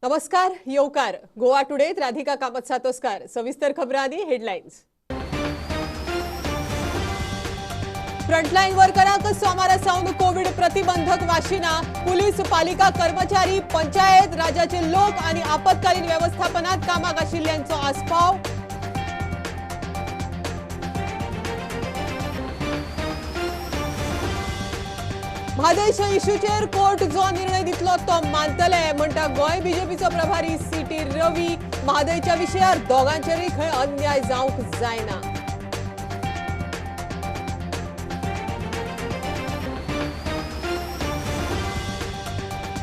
नमस्कार, येवकार. गोवा टुडेत राधिका कामत सातोस्कार. सविस्तर खबरांनी हेडलायन्स. फ्रंटलाईन वर्करांक सोमारा सावन कोविड प्रतिबंधक वाशिना. पुलीस, पालिका कर्मचारी, पंचायत राजाचे लोक आणि आपत्कालीन व्यवस्थापनात कामाक आशिल्ल्यांचो आस्पाव. म्हादयच्या इश्यूचेर कोर्ट जो निर्णय दितलो तो मानतले म्हणटा गोंय बीजेपीचो प्रभारी सी टी रवी. म्हादयच्या विशयार दोगांचेरूय खंय अन्याय जावंक जायना.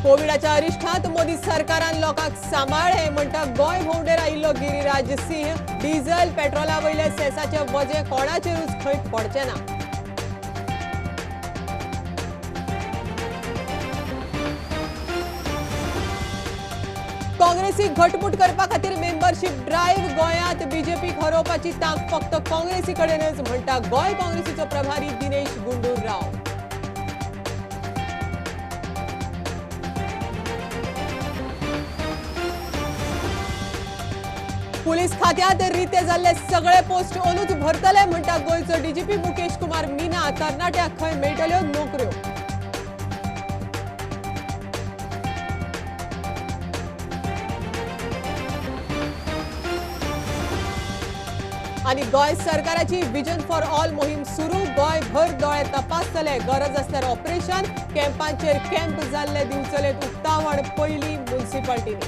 कोविडाच्या अरिश्ठांत मोदी सरकारान लोकांक सांबाळ्ळे म्हणटा गोंय भोंवडेर आयिल्लो गिरिराज सिंह. डिझल पेट्रोला वयले सेसाचे वजें कोणाचेरूच खंय पडचें ना. काँग्रेसीक घटमूट करपा खातीर मेंबरशीप ड्रायव्ह. गोंयांत बीजेपीक हरोवपाची तांक फक्त काँग्रेसी कडेनच म्हणटा गोंय काँग्रेसीचो प्रभारी दिनेश गुंडूराव. पुलीस खात्यांत रिते जाल्ले सगळे पोस्ट ओनूच भरतले म्हणटा गोंयचो डीजीपी मुकेश कुमार मीना. तरणाट्यांक खंय मेळटल्यो नोकऱ्यो. आनी गोंय सरकाराची विजन फॉर ऑल मोहीम सुरू. गोंयभर दोळे तपासतले, गरज आसल्यार ऑपरेशन. कॅम्पांचेर कॅम्प जाल्ले दिवचलेत उक्तावण पयली म्युनिसिपालिटीनी.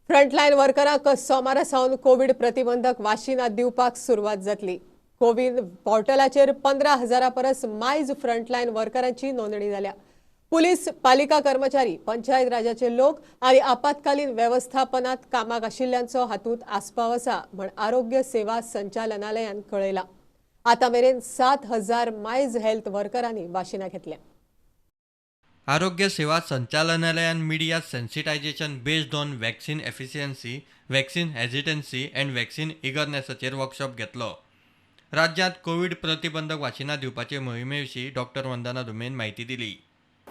फ्रंटलायन वर्करांक सोमारा सावन कोविड प्रतिबंधक वाशिनां दिवपाक सुरवात जातली. कोविन पोर्टलाचेर 15,000 परस मायज फ्रंटलायन वर्करांची नोंदणी जाल्या. पुलीस, पालिका कर्मचारी, पंचायत राजाचे लोक आणि आपत्कालीन वेवस्थापनात कामाक आशिल्ल्यांचो हातूंत आस्पाव आसा म्हण आरोग्य सेवा संचालनालयान कळयलां. आतां मेरेन 7,000 मायज हेल्थ वर्करांनी वाशिनां घेतल्या. आरोग्य सेवा संचालनालयान media sensitisation based on vaccine efficiency, vaccine hesitancy and vaccine इगरनेसाचेर workshop घेतलो. राज्यांत कोविड प्रतिबंधक वाशिनां दिवपाचे मोहिमे विशीं डॉक्टर वंदना धुमेन म्हायती दिली.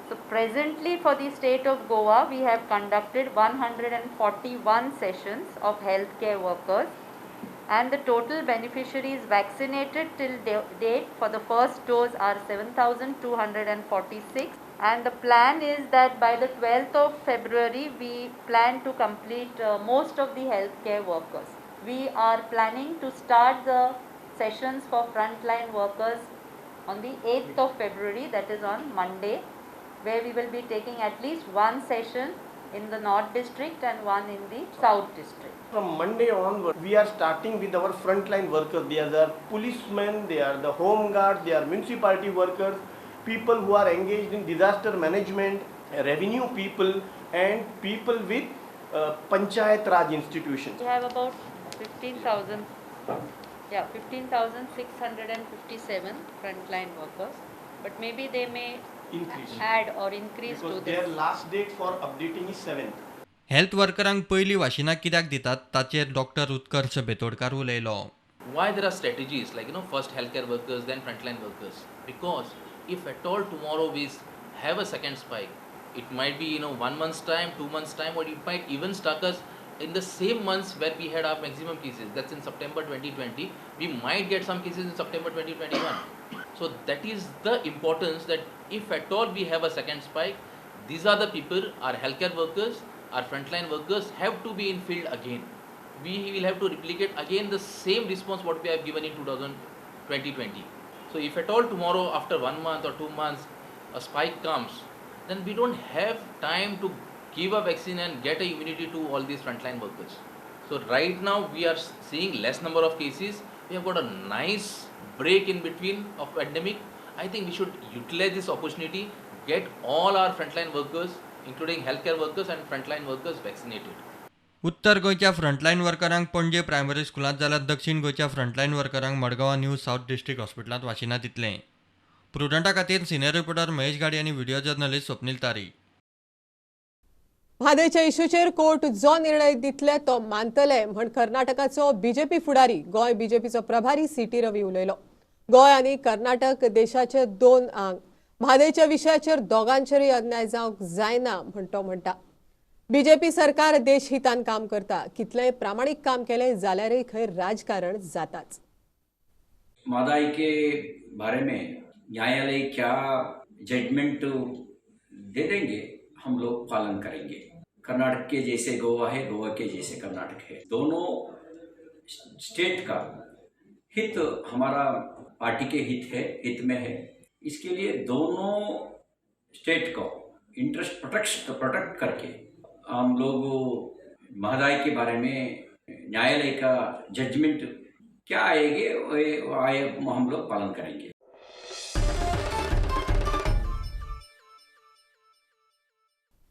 So presently for the state of Goa, we have conducted 141 sessions of healthcare workers and the total beneficiaries vaccinated till date for the first dose are 7,246 and the plan is that by the 12th of February we plan to complete most of the healthcare workers. We are planning to start the sessions for frontline workers on the 8th of February, that is on Monday, where we will be taking at least one session in the North District and one in the South District. From Monday onward, we are starting with our frontline workers. They are the policemen, they are the home guards, they are municipality workers, people who are engaged in disaster management, revenue people and people with Panchayat Raj institutions. We have about 15,000, yeah, 15,657 frontline workers, but maybe they may increase, add or increase because to their this. Last date for updating is 7th. Health वर्करांक पयलीं वाशिनां कित्याक दितात ताचेर doctor उत्कर्ष बेतोडकार उलयलो. Why there are strategies like first healthcare workers then frontline workers? Because if at all tomorrow we have a second spike, it might be 1 month's time, 2 months time, or it might even stuck us in the same months where we had our maximum cases. That's in September 2020. We might get some cases in September 2021. So that is the importance that if at all we have a second spike, these are the people, our healthcare workers, our frontline workers have to be in field again. We will have to replicate again the same response what we have given in 2020. So if at all tomorrow after 1 month or 2 months a spike comes, then we don't have time to give a vaccine and get a immunity to all these frontline workers. So right now we are seeing less number of cases. We have got a nice break in between of pandemic. I think we should utilize this opportunity, get all our frontline workers, including healthcare workers and frontline workers, vaccinated. उत्तर गोंयच्या frontline वर्करांक Panaji primary स्कुलांत जाल्यार दक्षिण गोंयच्या frontline वर्करांक मडगांवां new south district हॉस्पिटलांत वाशिनां दितले. प्रुडंटा खातीर सिनियर रिपोर्टर महेश गाडी आनी व्हिडिओ जर्नलिस्ट स्वप्नील तारी. म्हादयच्या इश्यूचेर कोर्ट जो निर्णय दितले तो मानतले म्हण कर्नाटकाचो बीजेपी फुडारी गोंय बीजेपीचो प्रभारी सी टी रवी उलयलो. गोंय आनी कर्नाटक देशाचे दोन आंग. म्हादयच्या विशयाचेर दोगांचेरूय अन्याय जावंक जायना म्हण तो म्हणटा. बीजेपी सरकार देशहितान काम करता. कितलेंय प्रामाणीक काम केलें जाल्यारय खंय राजकारण जाताच. म्हादय के बारे में न्यायालय क्या जजमेंट दे देंगे, हम लोग पालन करेंगे. कर्नाटक के जैसे गोवा है, गोवा के जैसे कर्नाटक है. दोनों स्टेट का हित हमारा पार्टी के हित है, हित में है. इसके लिए दोनों स्टेट को इंटरेस्ट प्रोटेक्ट करके हम लोग महदाई के बारे में न्यायालय का जजमेंट क्या आएगी वो आए हम लोग पालन करेंगे.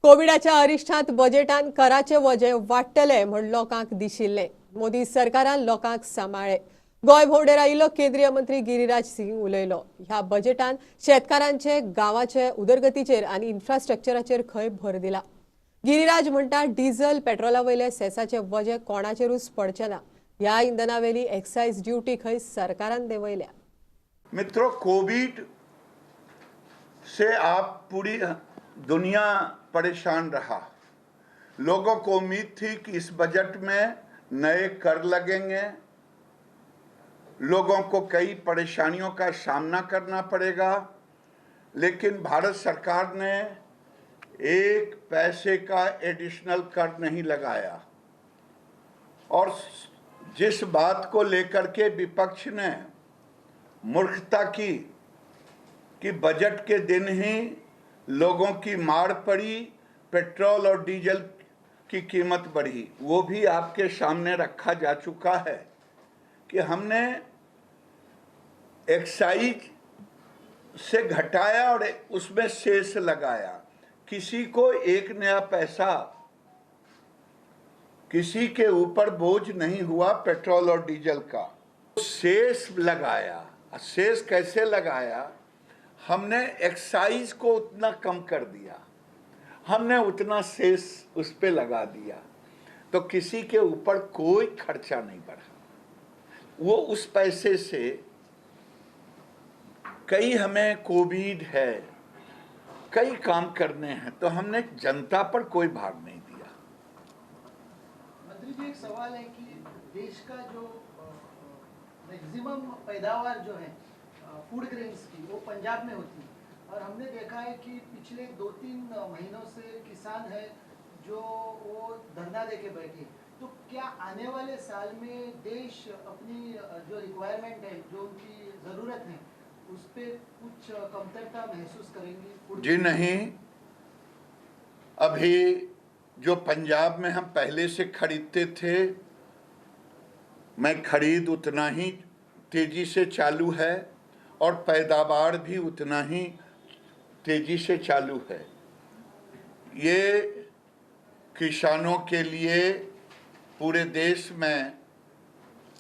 कोविडाच्या अरिश्टांत बजेटान कराचे वजें वाडटलें म्हूण लोकांक दिशिल्लें. मोदी सरकारान लोकांक सांबाळ्ळें. गोंय भोंवडेर आयिल्लो केंद्रीय मंत्री गिरिराज सिंग उलयलो. ह्या बजेटान शेतकारांचे, गांवाचे उदरगतीचेर आनी इन्फ्रास्ट्रक्चराचेर खंय भर दिला. गिरिराज म्हणटा डिझल पेट्रोला वयले सेसाचे वजें कोणाचेरूच पडचें ना. ह्या इंधनावेली एक्सायज ड्युटी खंय सरकारान देंवयल्या. मित्रों, कोविड से आप पूरी दुनिया परेशान रहा. लोगों को उम्मीद थी कि इस बजट में नए कर लगेंगे, लोगों को कई परेशानियों का सामना करना पड़ेगा, लेकिन भारत सरकार ने एक पैसे का एडिशनल कर नहीं लगाया. और जिस बात को लेकर के विपक्ष ने मूर्खता की कि बजट के दिन ही लोगों की मार पड़ी, पेट्रोल और डीजल की कीमत बढ़ी, वो भी आपके सामने रखा जा चुका है कि हमने एक्साइज से घटाया और उसमें सेस लगाया. किसी को एक नया पैसा, किसी के ऊपर बोझ नहीं हुआ पेट्रोल और डीजल का. सेस लगाया. सेस कैसे लगाया? हमने एक्साइज को उतना कम कर दिया, हमने उतना सेस उस पे लगा दिया, तो किसी के ऊपर कोई खर्चा नहीं बढ़ा. वो उस पैसे से कई, हमें कोविड है, कई काम करने हैं, तो हमने जनता पर कोई भार नहीं दिया. मंत्री जी, एक सवाल है कि देश का जो मैक्सिमम पैदावार जो है फूड ग्रेन्स की, वो पंजाब में होती है, और हमने देखा है कि पिछले 2-3 महीनों से किसान है जो वो धरना दे के बैठे. तो क्या आने वाले साल में देश अपनी जो रिक्वायरमेंट है, जो उनकी ज़रूरत है, उस पर कुछ कमतरता महसूस करेंगे? जी नहीं. अभी जो पंजाब में हम पहले से खरीदते थे, मैं खरीद उतना ही तेज़ी से चालू है और पैदावार भी उतना ही तेज़ी से चालू है. ये किसानों के लिए पूरे देश में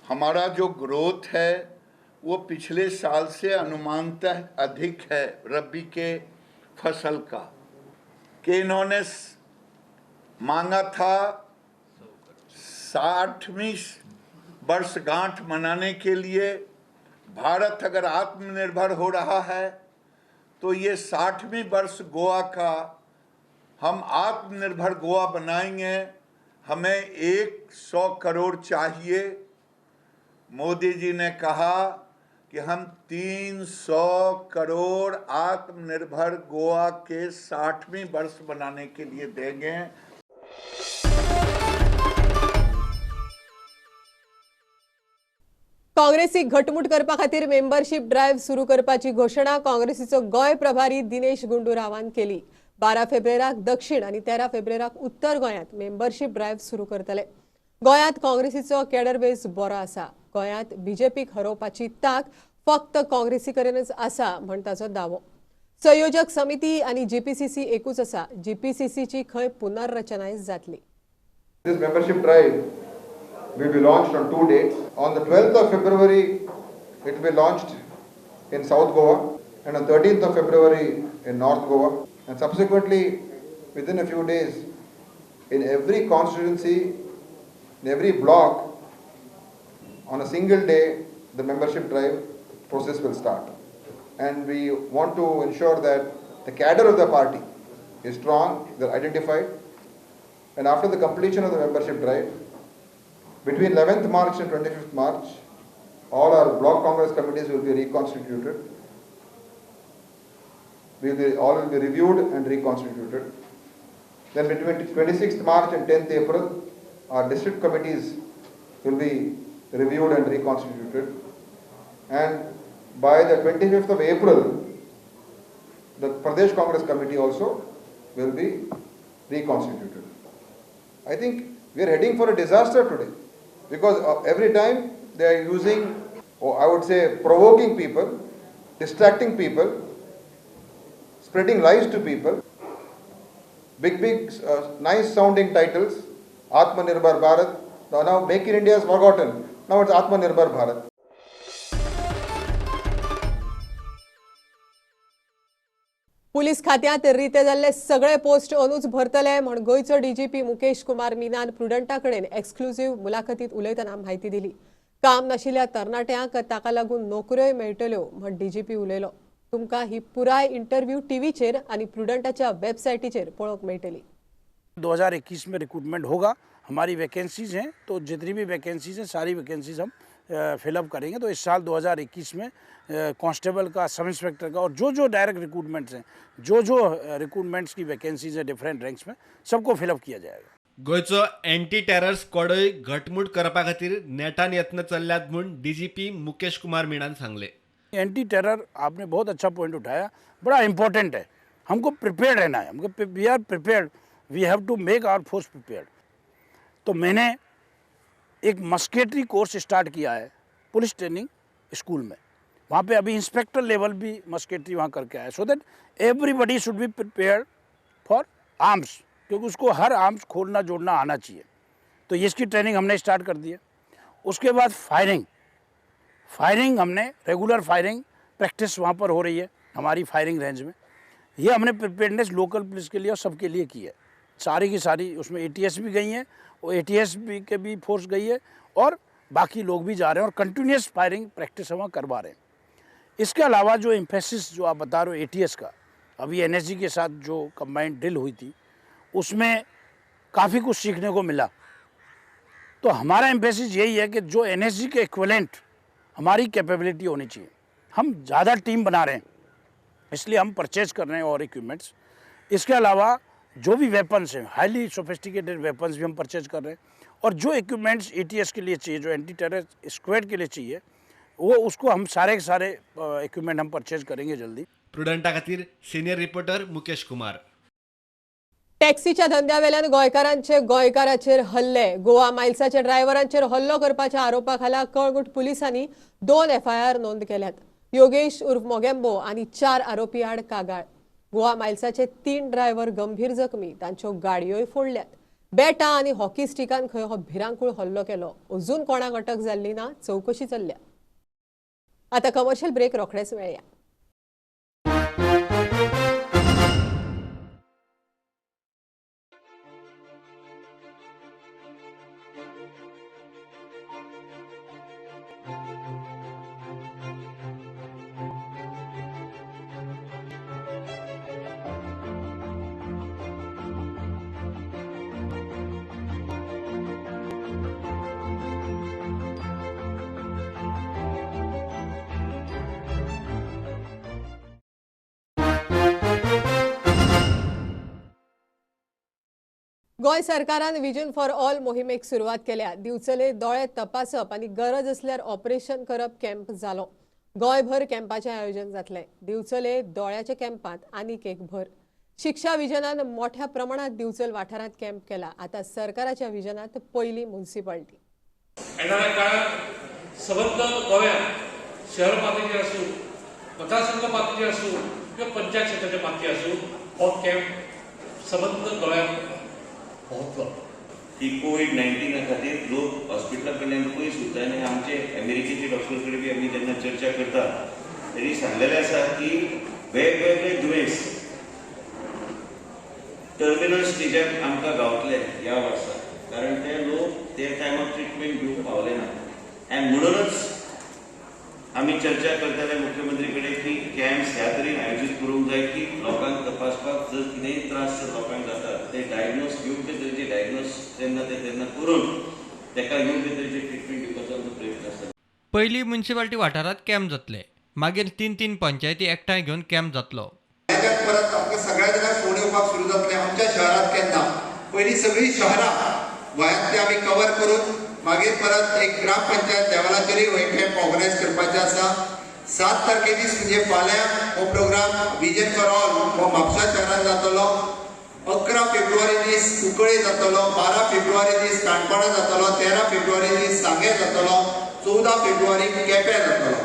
हमारा जो ग्रोथ है वो पिछले साल से अनुमानतः अधिक है रबी के फसल का. कि इन्होंने मांगा था 60वीं वर्षगांठ मनाने के लिए. भारत अगर आत्मनिर्भर हो रहा है तो ये 60वीं वर्ष गोवा का हम आत्मनिर्भर गोवा बनाएंगे. हमें 100 करोड़ चाहिए. मोदी जी ने कहा कि हम 300 करोड़ आत्मनिर्भर गोवा के 60वीं वर्ष बनाने के लिए देंगे. काँग्रेसीक घटमूट करपा खातीर मेंबरशीप ड्रायव्ह सुरू करपाची घोशणा काँग्रेसीचो गोंय प्रभारी दिनेश गुंडू रावान केली. 12 फेब्रुवारीक दक्षिण आनी 13 फेब्रुवारीक उत्तर गोंयांत मेंबरशीप ड्रायव्ह सुरू करतले. गोंयांत काँग्रेसीचो कॅडर बेस बरो आसा. गोंयांत बीजेपीक हरोवपाची तांक फक्त काँग्रेसी कडेनच आसा म्हण ताचो दावो. संयोजक समिती आनी जीपीसीसी एकूच आसा. जीपीसीसीची खंय पुनर्रचनाय जातली. This membership drive will be launched on 2 dates. On the 12th of February, it will be launched in South Goa, and on 13th of February in North Goa. And subsequently, within a few days, in every constituency, in every block, on a single day, the membership drive process will start. And we want to ensure that the cadre of the party is strong, they are identified. And after the completion of the membership drive, between 11th March and 25th March, all our block Congress committees will be reconstituted. All will be reviewed and reconstituted. Then between 26th March and 10th April, our district committees will be reviewed and reconstituted. And by the 25th of April, the Pradesh Congress Committee also will be reconstituted. I think we are heading for a disaster today, because every time they are using, or I would say provoking people, distracting people, spreading lies to people, big, nice sounding titles, Atmanirbhar Bharat. Now Make in India is forgotten. Now it's Atmanirbhar Bharat. Police खात्यांत रिते जाल्ले सगळे post अंदूच भरतले म्हण गोंयचो DGP Mukesh Kumar मीनान प्रुडंटा कडेन exclusive मुलाखतीत उलयतना म्हायती दिली. काम नाशिल्ल्या तरणाट्यांक ताका लागून नोकऱ्योय मेळटल्यो म्हण डीजीपी उलयलो. तुमकां ही पुराय इंटरव्यू टीव्हीचेर आनी प्रुडंटाच्या वेबसायटीचेर पळोवंक मेळटली. 2021 में रिक्रूटमेंट होगा. हमारी वैकेंसीज हैं, तो जितनी भी वैकेंसीज हैं सारी वैकेंसीज हम फिलअप करेंगे. तो इस साल 2021 में कांस्टेबल का, सब इंस्पेक्टर का और जो जो डायरेक्ट रिक्रूटमेंट्स हैं, जो जो रिक्रूटमेंट्स की वैकेंसीज हैं डिफरेंट रैंक्स में, सबको फिलअप किया जाएगा. गोंयचो एंटी टेरर स्क्वॉडय घटमूट करपा खातीर नेटान यत्न चल्ल्यात म्हूण डीजीपी मुकेश कुमार मीणान सांगले. एंटी टेरर आपने बहुत अच्छा पॉइंट उठाया, बड़ा इम्पोर्टेंट है. हमको प्रिपेयर्ड रहना है, हमको we are prepared, we have to make our force prepared. तो मैंने एक मस्केटरी कोर्स स्टार्ट किया है पुलिस ट्रेनिंग स्कूल में. वहाँ पे अभी इंस्पेक्टर लेवल भी मस्केटरी वहाँ करके आया, so that everybody should be prepared for arms, क्योंकि उसको हर आर्म्स खोलना जोड़ना आना चाहिए. तो इसकी ट्रेनिंग हमने स्टार्ट कर दी है. उसके बाद फायरिंग हमने रेगुलर फायरिंग प्रैक्टिस वहाँ पर हो रही है हमारी फायरिंग रेंज में. ये हमने प्रिपेयर्डनेस लोकल पुलिस के लिए और सबके लिए की है. सारी की सारी उसमें एटीएस भी गई हैं और एटीएस भी के भी फोर्स गई है और बाकी लोग भी जा रहे हैं और कंटिन्यूस फायरिंग प्रैक्टिस हम वहाँ करवा रहे हैं. इसके अलावा जो एम्फेसिस जो आप बता रहे हो एटीएस का, अभी एनएसजी के साथ जो कंबाइंड ड्रिल हुई थी उसमें काफ़ी कुछ सीखने को मिला. तो हमारा एम्फेसिस यही है कि जो एनएसजी के इक्विवेलेंट हमारी कैपेबिलिटी होनी चाहिए. हम ज़्यादा टीम बना रहे हैं, इसलिए हम परचेज कर रहे हैं और इक्विपमेंट्स. इसके अलावा जो भी वेपन्स हैं, हाईली सोफिस्टिकेटेड वेपन्स भी हम परचेज कर रहे हैं और जो इक्विपमेंट्स एटीएस के लिए चाहिए, जो एंटी टेरर स्क्वाड के लिए चाहिए, वो उसको हम सारे के सारे इक्विपमेंट हम परचेज करेंगे जल्दी. प्रुडंटा खातीर सिनियर रिपोर्टर मुकेश कुमार. टॅक्सीच्या धंद्यावेल्यान गोंयकारांचे गोंयकाराचेर हल्ले. गोवा मायल्साच्या ड्रायव्हरांचेर हल्लो करपाच्या आरोपा खाला कळंगूट पुलिसांनी 2 एफआयआर नोंद केल्यात. योगेश उर्फ मोगेम्बो आनी 4 आरोपी आड कागाळ. गोवा मायल्साचे 3 ड्रायव्हर गंभीर जखमी, तांच्यो गाडयोय फोडल्यात. बेटा आनी हॉकी स्टिकान खंय हो भिरांकूळ हल्लो केलो. अजून कोणाक अटक जाल्ली ना, चवकशी चल्ल्या. आता कमर्शियल ब्रेक, रोखडेच मेळया. गोंय सरकारान विजन फॉर ऑल मोहिमेक सुरवात केल्या. दिवचले दोळे तपासप आनी गरज असल्यार ऑपरेशन करप कॅम्प जालो. गोंयभर कॅम्पाचें आयोजन जातलें. दिवचले दोळ्याच्या कॅम्पांत आनीक एक भर. शिक्षा विजनान मोठ्या प्रमाणात दिवचल वाठारांत कॅम्प केला. आतां सरकाराच्या विजनात पयली म्युनिसिपालिटी. येणाऱ्या काळात सबंद गोव्यात शहर पातळीचेर आसूं, मतदारसंघ पातळीचेर आसूं किंवा पंचायत क्षेत्राच्या पातळीर आसूं, हो कॅम्प सबंद गोव्यात भोंवतलो. की कोवीड 19 खातीर लोक हॉस्पिटला कडल्यान पयस उरता आनी आमचे अमेरिकेचे डॉक्टर कडेन बी आमी जेन्ना चर्चा करता तेणी सांगलेलें आसा की वेगवेगळे दुयेंस टर्मिनल स्टेजाक आमकां गावतले ह्या वर्सा, कारण ते लोक ते टायमार ट्रिटमेंट घेवंक पावले ना. आनी म्हणूनच आमी चर्चा करताले मुख्यमंत्री कडेन की कॅम्प्स ह्या तरेन आयोजीत करूंक जाय की लोकांक तपासपाक जर कितेंय त्रास जर लोकांक जाता ते डायग्नोज योग्य तरेचे डायग्नोज तेन्ना ते तेन्ना करून ताका योग्य तरेचे ट्रिटमेंट दिवपाचो आमचो प्रयत्न आसता. पयली म्युनिसिपालिटी वाठारांत कॅम्प जातले, मागीर 3-3 पंचायती एकठांय घेवन कॅम्प जातलो. परत आमकां सगळ्या जाणांक फोन येवपाक सुरू जातले. आमच्या शहरांत केन्ना पयलीं सगळीं शहरां गोंयांतली आमी कवर करून मागीर परत एक ग्रामपंचायत लेवलाचेरूय हो कॅम्प ऑर्गनायज करपाचें आसा. 7 तारखे दीस म्हणजे फाल्यां हो प्रोग्राम विजन फॉर ऑल हो म्हापसा शहरांत जातलो. 11 फेब्रुवारी दीस कुंकळे जातलो, 12 फेब्रुवारी दीस काणकोणा जातलो, 13 फेब्रुवारी दीस सांगें जातलो, 14 फेब्रुवारी केपें जातलो,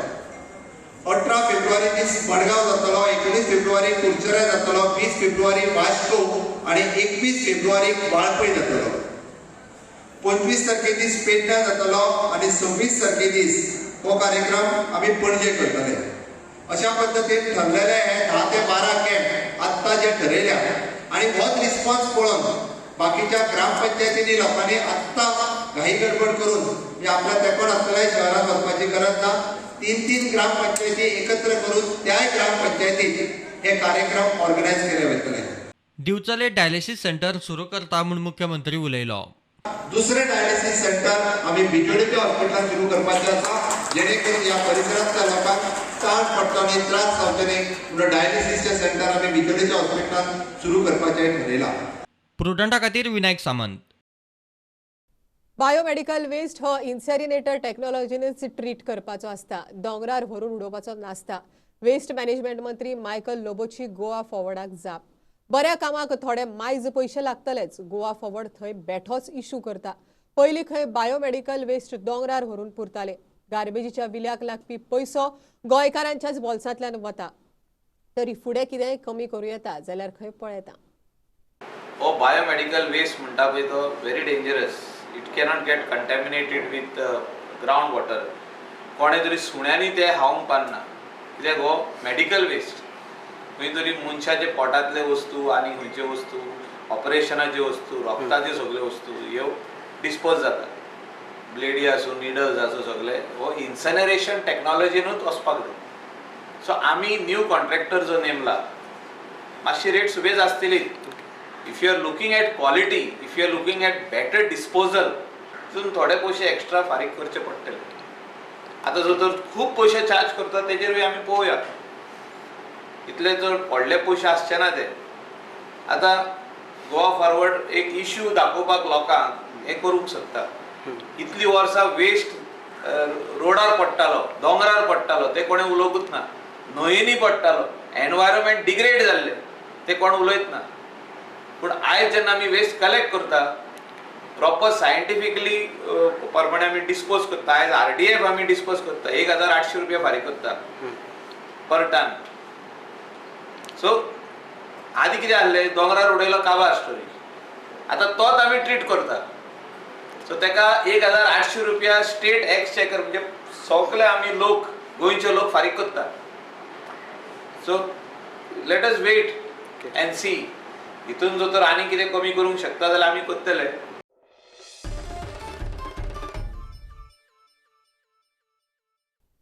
18 फेब्रुवारी दीस मडगांव जातलो, 19 फेब्रुवारी कुडचड्यार जातलो, 20 फेब्रुवारी वास्को आनी 21 फेब्रुवारी वाळपय जातलो. 25 तारखे दीस पेडणा जातलो आनी 26 तारखे दीस हो कार्यक्रम आमी पणजे करतले. अशा पद्दतीन ठरलेले हे 10 ते 12 कॅम्प आत्तां जे ठरयल्या आनी होच रिस्पॉन्स पळोवन बाकीच्या ग्रामपंचायतींनी लोकांनी आत्तां घाई गडबड करून म्हणजे आपल्या तेंकोन आसतल्या शहरांत वचपाची गरज ना. 3-3 ग्रामपंचायती एकत्र करून त्याय ग्रामपंचायतीत हे कार्यक्रम ऑर्गनायज केले वतले. दिवचले डायलिसिस सेंटर सुरू करता म्हूण मुख्यमंत्री उलयलो. दुसरें डायलिसिस सेंटर आमी बिजोडेच्या हॉस्पिटलांत सुरू करपाचें आसा, जेणे करून ह्या परिसरांतल्या लोकांक ताण पडटलो न्ही, त्रास जावचे न्ही म्हणून डायलिसिसचें सेंटर आमी बिजोडेच्या हॉस्पिटलांत सुरू करपाचें ठरयलां. प्रुडंटा खातीर विनायक सामंत. बायोमेडिकल वेस्ट हो इन्सेरिनेटर टेक्नॉलॉजीनच ट्रीट करपाचो आसता, दोंगरार व्हरून उडोवपाचो नासता. वेस्ट मॅनेजमेंट मंत्री मायकल लोबोची गोवा फॉरवर्डाक जाप. बऱ्या कामाक थोडे मायज पयशे लागतलेच. गोवा फॉरवर्ड थंय बेठोच इशू करता. पयलीं खंय बायोमेडिकल वेस्ट दोंगरार व्हरून पुरताले. गार्बेजीच्या विल्याक लागपी पयसो गोंयकारांच्याच बोल्सांतल्यान वता. तरी फुडें कितेंय कमी करूं येता जाल्यार खंय पळयता. हो बायोमेडिकल वेस्ट म्हणटा पळय तो very dangerous. It cannot get contaminated with ground water. कोणे तरी सुण्यांनी ते खावंक पारना, कित्याक हो मेडिकल वेस्ट. खंय तरी मनशाचे पोटांतले वस्तू आनी खंयच्यो वस्तू, ऑपरेशनाच्यो वस्तू, रक्ताच्यो सगल्यो वस्तू ह्यो डिस्पोज जाता. ब्लेडी आसूं, निडल्स आसूं, सगळे हो इन्सनरेशन टॅक्नॉलॉजीनूच वचपाक जाय. सो आमी न्यू कॉन्ट्रॅक्टर जो नेमला, मातशी रेट सुबेज आसतली. If you are looking at quality, if you are looking at better disposal, तितून थोडे पयशे एक्स्ट्रा फारीक करचे पडटले. आतां जो तर खूब पयशे चार्ज करता तेजेरूय आमी पळोवया. इतले चड व्हडले पयशे आसचे ना ते. आतां गोवा फॉरवर्ड एक इश्यू दाखोवपाक लोकांक हें करूंक शकता. इतली वर्सां वेस्ट रोडार पडटालो, दोंगरार पडटालो, ते कोणें उलोवंकूच ना. न्हंयेंनी पडटालो, एनवायरमेंट डिग्रेड जाल्लें, ते कोण उलयत ना. पूण आयज जेन्ना आमी वेस्ट कलेक्ट करता, प्रॉपर सायंटिफिकली प्रमाणे आमी डिस्पोज करता. आयज RDF आमी डिस्पोज करता, 1800 रुपया फारीक करता पर टन. सो आदी कितें आहलें, दोंगरार उडयलो काबार स्टोरी. आतां तोच आमी ट्रीट करता. सो ताका 1800 रुपया स्टेट एक्सचेकर म्हणजे सगळे आमी लोक, गोंयचे लोक फारीक करता. So let us wait and see. हितून जो तर आनी कितें कमी करूंक शकता जाल्यार आमी करतले.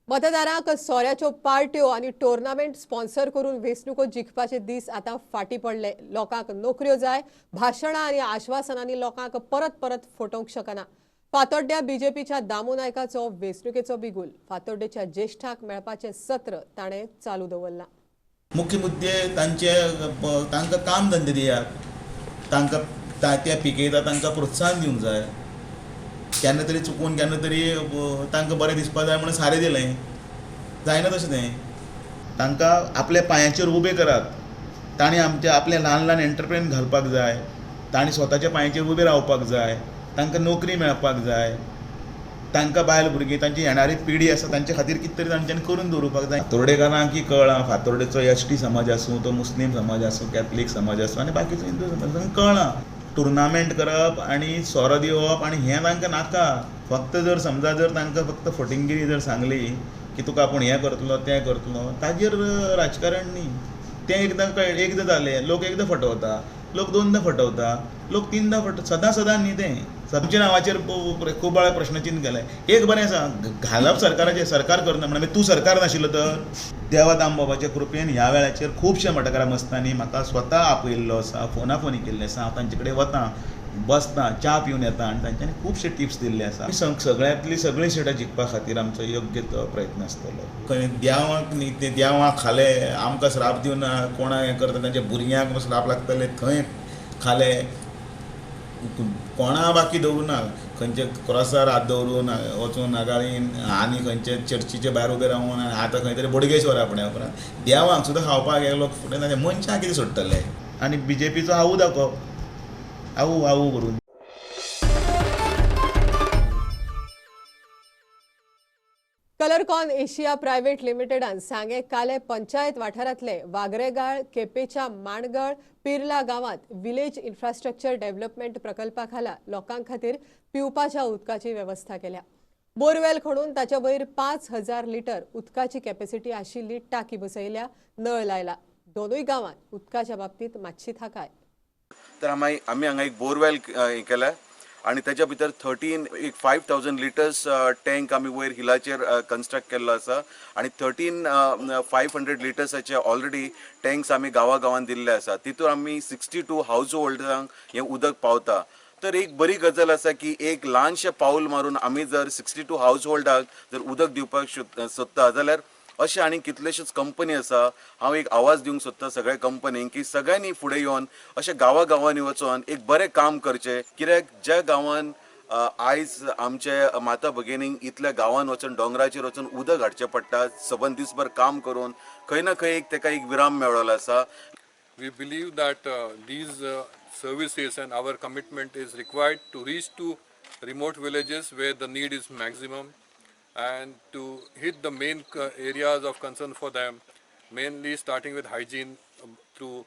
मतदारांक सोऱ्याच्यो पार्ट्यो आनी टोर्नामेंट स्पॉन्सर करून वेंचणुको जिखपाचे दीस आतां फाटीं पडले. लोकांक नोकऱ्यो जाय. भाशणां आनी आश्वासनांनी लोकांक परत परत फटोवंक शकना. फातोड्ड्या बीजेपीच्या दामू नायकाचो वेंचणुकेचो बिगुल. फातोड्डेच्या ज्येश्ठांक मेळपाचें सत्र ताणें चालू दवरलां. मुख्य मुद्दे तांचे तांकां काम धंदे दियात, तांकां ते पिकयता तांकां प्रोत्साहन दिवंक जाय. केन्ना तरी चुकून केन्ना तरी तांकां बरें दिसपा जाय म्हणून सारें दिलें जायना तशें तें. तांकां आपल्या पांयाचेर उबे करात. तांणी आमचे आपले ल्हान ल्हान एंटरप्रेन घालपाक जाय, तांणी स्वताच्या पांयाचेर उबे रावपाक जाय, तांकां नोकरी मेळपाक जाय, तांकां बायल भुरगीं तांची येणारी पिढी आसा तांचे खातीर कितें तरी तांच्यांनी करून दवरुपाक जाय. फातोर्डेकारांक कळ्ळां, फातोर्डेचो एस टी समाज आसूं, तो मुस्लीम समाज आसूं, कॅथलीक समाज आसूं आनी बाकीचो हिंदू समाज, तांकां कळ्ळां टुर्नामेंट करप आनी सोरो दिवप आनी हें तांकां नाका. फक्त जर समजा जर तांकां फक्त फटिंगिरी जर सांगली की तुका आपूण हें करतलो तें करतलो, ताजेर राजकारण न्ही. तें एकदां कळ्ळें, एकदां जालें, लोक एकदां फटवता, लोक दोनदां फटवता, लोक तिनदां फटवता, सदां सदां न्ही तें. तुमच्या नांवाचेर खूब वेळा प्रश्नचिन्ह केलें. एक बरें आसा, घालप सरकाराचेर, सरकार करना म्हणून तूं सरकार नाशिल्लो तर. देवा दामबाबाच्या कृपेन ह्या वेळाचेर खुबशे भाटकारा मस्तांनी म्हाका स्वता आपयिल्लो आसा, फोना फोनी केल्ले आसा. हांव तांचे कडेन वता, बसता, च्या पिवन येता आनी तांच्यांनी खुबशे टिप्स दिल्ले आसा. सगळ्यांतली सगळीं सिटां जिखपा खातीर आमचो योग्य तो प्रयत्न आसतलो. खंय देवाक न्ही ते देवाक खाले आमकां श्राप दिवन कोणाक हें करता, तांच्या भुरग्यांक श्राप लागतले थंय खाले, कोणा बाकी दवरूं ना. खंयचे क्रॉसार हात दवरून वचून नागाळीन आनी खंयचे चर्चीचे भायर उबे रावन आतां खंय तरी बोडगेश्वरा फुडें उपरांत देवांक सुद्दां खावपाक गेलो फुडें तांच्या मनशांक कितें सोडटले. आनी बीजेपीचो आवू दाखोवप, आवू आवू करून. कलरकॉन एशिया प्रायव्हेट लिमिटेडान सांगे काले पंचायत वाठारांतले वागरेगाळ, केपेच्या माणगळ, पिर्ला गांवांत विलेज इन्फ्रास्ट्रक्चर डेव्हलपमेंट प्रकल्पा खाला लोकां खातीर पिवपाच्या उदकाची वेवस्था केल्या. बोरवेल खणून ताच्या वयर 5000 लिटर उदकाची कॅपॅसिटी आशिल्ली टाकी बसयल्या, नळ लायला. दोनूय गांवांत उदकाच्या बाबतीत मातशी थाकाय. तर आमी हांगा एक बोरवेल हें केल्या आनी ताच्या भितर 13,500 लिटर्स टँक आमी वयर हिलाचेर कन्स्ट्रक्ट केल्लो आसा आनी 13,500 लिटर्साचे ऑलरेडी टँक्स आमी गांवा गांवान दिल्ले आसा. तितून आमी 62 हावज होल्डरांक हें उदक पावता. तर एक बरी गजाल आसा की एक ल्हानशें पावल मारून आमी जर 62 हावज होल्डाक जर उदक दिवपाक सोदता जाल्यार अशें आनी कितलेशेच कंपनी आसा. हांव एक आवाज दिवंक सोदता सगळ्या कंपनींक की सगळ्यांनी फुडें येवन अशें गांवा गांवांनी वचोन एक बरें काम करचें. कित्याक ज्या गांवान आयज आमचे माता भगिनींक इतल्या गांवान वचून दोंगराचेर वचून उदक हाडचें पडटा, सबंद दीसभर काम करून खंय ना खंय एक ताका एक विराम मेळ्ळो आसा. We believe that these services and our commitment is required to reach to remote villages where the need is maximum and to hit the main areas of concern for them, mainly starting with hygiene through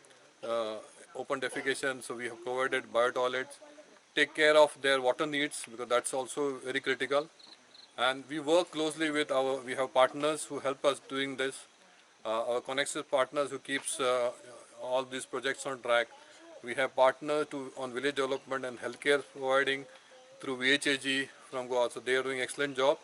open defecation. So we have provided bio-toilets, take care of their water needs because that's also very critical. And we work closely with we have partners who help us doing this, our Connexus partners who keeps all these projects on track. We have partners on village development and healthcare providing through VHAG from Goa, so they are doing excellent job.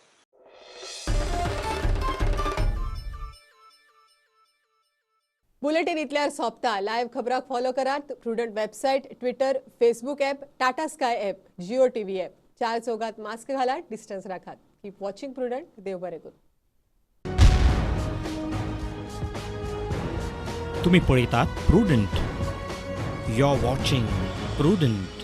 Bulletin इतल्यार सोंपता. Live खबराक follow करात Prudent website, Twitter, Facebook app, Tata Sky app, Jio TV app. चार चौगात mask घालात, distance राखात. Keep watching prudent. देव बरें करूं. तुम्ही पळयतात Prudent. You are watching Prudent.